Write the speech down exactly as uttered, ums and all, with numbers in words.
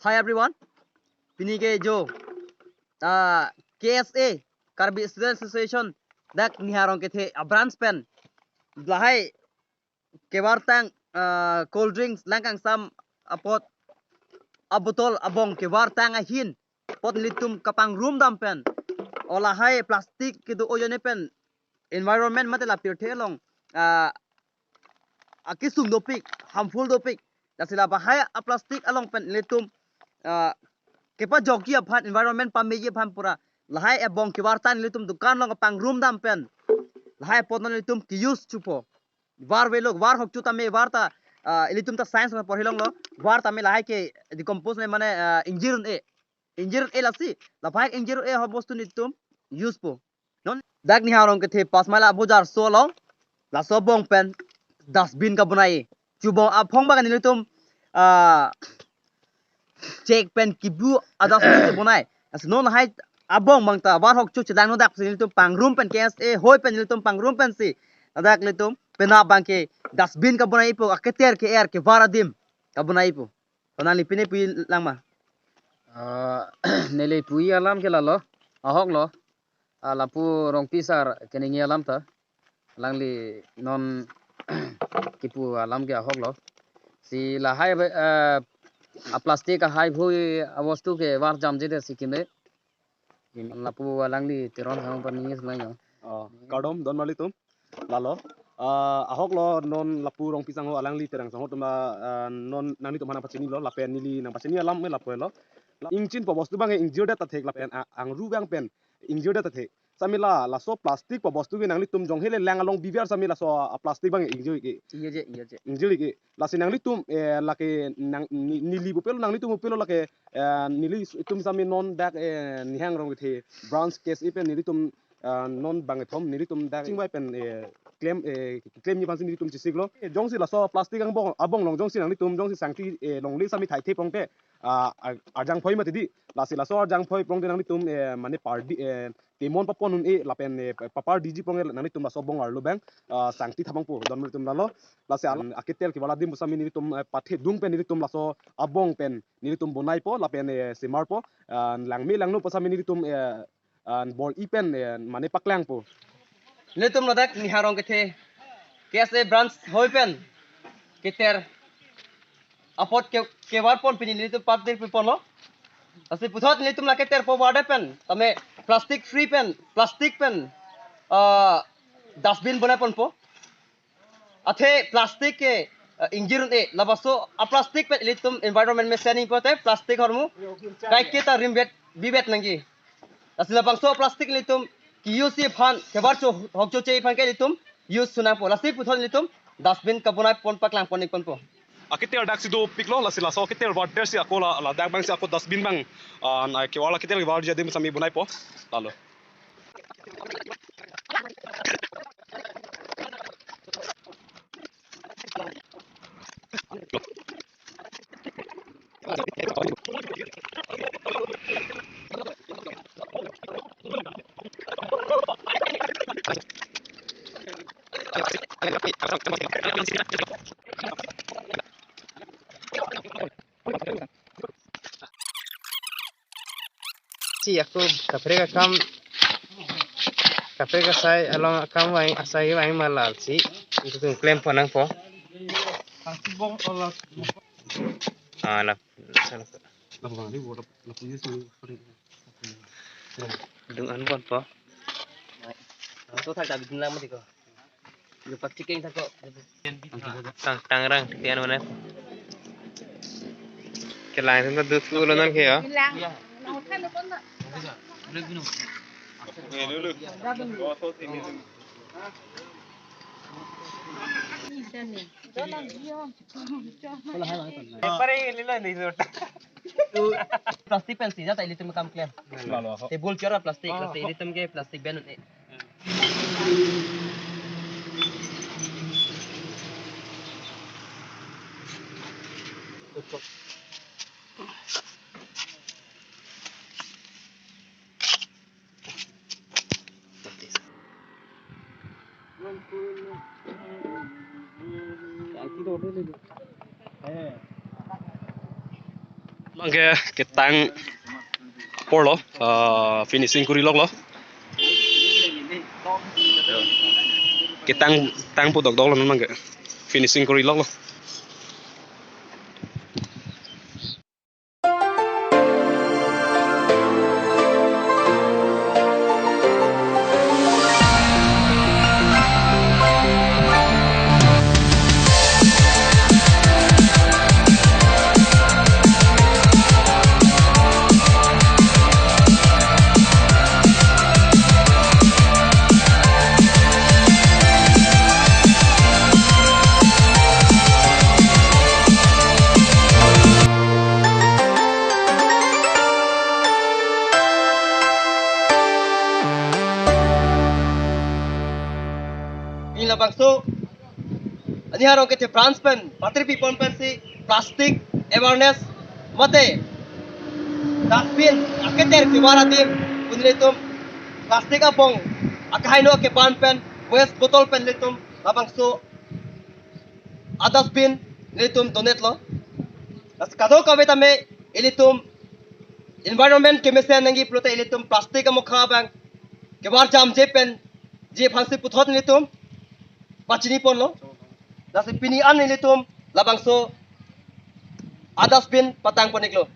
Hi everyone. Pini ke jo, ah, K S A, Karbi Student Association, dak Niharong kethe a branch pen lahai kevartang, ah, cold drinks, langkangsam apot, abotol abong kevartang ahin apot nelitum kapangrum dam pen, o lahai plastic kedo ojone pen environment mate la pirthe along, ah, akesung dopik, harmful dopik. Lasi labahai a plastic along pen nelitum, ah, kepajokji aphan, environment pameji aphan pura lahai abong kevartang nelitum dukan along kapangrum dam pen lahai apot non nelitum ke-use thupo. Var velo, var hokchu tame, var ta, ah, ilitum ta science ma porhi longlo, var tame lahai ke decompose ne mane, ah, ingjir un-e. Ingjir un-e lasi, labahai ingjir un-e ahormu bostu nelitum use po. Non dak Niharong kethe Panch Maila Bajar so along, laso abong pen dustbin kabonai. Chubong aphong bang nelitum, ah, chek pen kibu a dustbin si bonai. Lasi non lahai abong bang ta var hokchu chedang no dak si nelitum pangrum pen K S A hoi pen nelitum pangrum pensi, ladak nelitum penap bang ke dustbin kabonai po, aketer ke-er kevar adim kabonai po. Tonali pine pui lang ma? Ah, neli pui alam ke lalo, ahok lo, ah, lapu Rongpi sar keningje alam ta, alangli non kipu alam ke ahok lo. Si lahai, eh, a plastic ahai bhui abostu ke var jamje de si keme. Lapu alangli Teron hang pa ningje lang yo. Oh, kardom don marli tum. Lalo. Ah, ahok lo non lapu Rongpi sangho alangli Terang sangho tum, ah, non nanglitum aphan nangpachini lo, lapen neli nangpachini alam me lapu lo. Ingchin po bostu bang ingjir det ta thek lapen, ah, angru bang pen ingjir det ta thek. Sami la, laso plastic po bostu ke nanglitum jong hele lang along biviar sami laso, ah, plastic bang ingjir ke. Iya je, iya je. Ingjir ke. Lasi nanglitum, eh, lake nang ni, neli pupelo, nanglitum pupelo lake, eh, nelitum sami non dak, eh, Niharong kethe branch K S A pen nelitum, eh, non bangkethom nelitum dak chingvai pen, eh, klem, eh, klemji aphansi nelitum chesik lo. Eh, jongsi laso plastic angbong abong along jongsi nanglitum jongsi sangti, eh, longle sami thai the pongte, ah, ar-, arjang phoi mati di. Lasi laso arjang phoi pongte nanglitum, eh, mane pardi, eh, temon papon un-e lapen, eh, pa-, papardiji pongte nanglitum laso abong arlo bang, ah, sangti thabang po don nelitum lalo. Lasi al-, aketer kevar adim sami nelitum, eh, pathe dung pen nelitum laso abong pen nelitum bonai po lapen, eh, semar po, ah, langme langno po sami nelitum, eh, ah, bor-i pen, eh, mane paklang po. Nelitum ladak Niharong kethe K S A branch hoi pen keter apot ke, kevar pon pini nelitum party pi ponlo. Lasi puthot nelitum la keter po vade pen tame plastic free pen, plastic pen, ah, dustbin bonai ponpo. Athe plastic ke, ah, ingjir un-e, labaso a plastic pen ilitum environment mesen ingpote plastic ahormu kaiketa rimvet bivet nangji. Lasi labangso plastic ilitum ke-use aphan, kevar cho hokcho che aphan ke ilitum use sunangpo. Lasi puthot ilitum dustbin kabonai pon paklang pon ik ponpo. Aketer dak si dopiklo, lasi laso aketer var det si ako la, ladak bang si ako dustbin bang, ah, na kevar la aketer varji adim sami bonai po. Lalo. Si ako kaprek akam, kaprek asai along akam vang, asai vang malal si. Nelitum klem pon nangpo. Ah, la, la, la. Dung-an ponpo. Laso thak ta bitin lang mati ko. Yo, pak chicken thak ko. Tang, tangrang, tiyan mana? Kelang itu tuh tuh lo non ke ya? Bilang. Iya. Pare lilo ni sota. Plastic pen si jata ilitum kam klem. Lalo. Table chair plastic, plastic ilitum ke plastic ban un-e. Anke ketang apor lo, ah, finishing kori lok lo. Ketang tang pu dokdok lo non anke finishing kori lok lo. Pini labangso, ani arong kethe branch pen, patri people pensi plastic awareness mate dustbin aketer kevar adim pu nelitum plastic abong akehai no akeban pen waste bottle pen nelitum labangso a dustbin nelitum donate lo. Lasi kadokave tame ilitum environment kemesen nangji pulote ilitum plastic amokha abang kevar jamje pen je aphansi puthot nelitum pachini ponlo. Lasi pini an nelitum labangso a dustbin patang pon-iklo.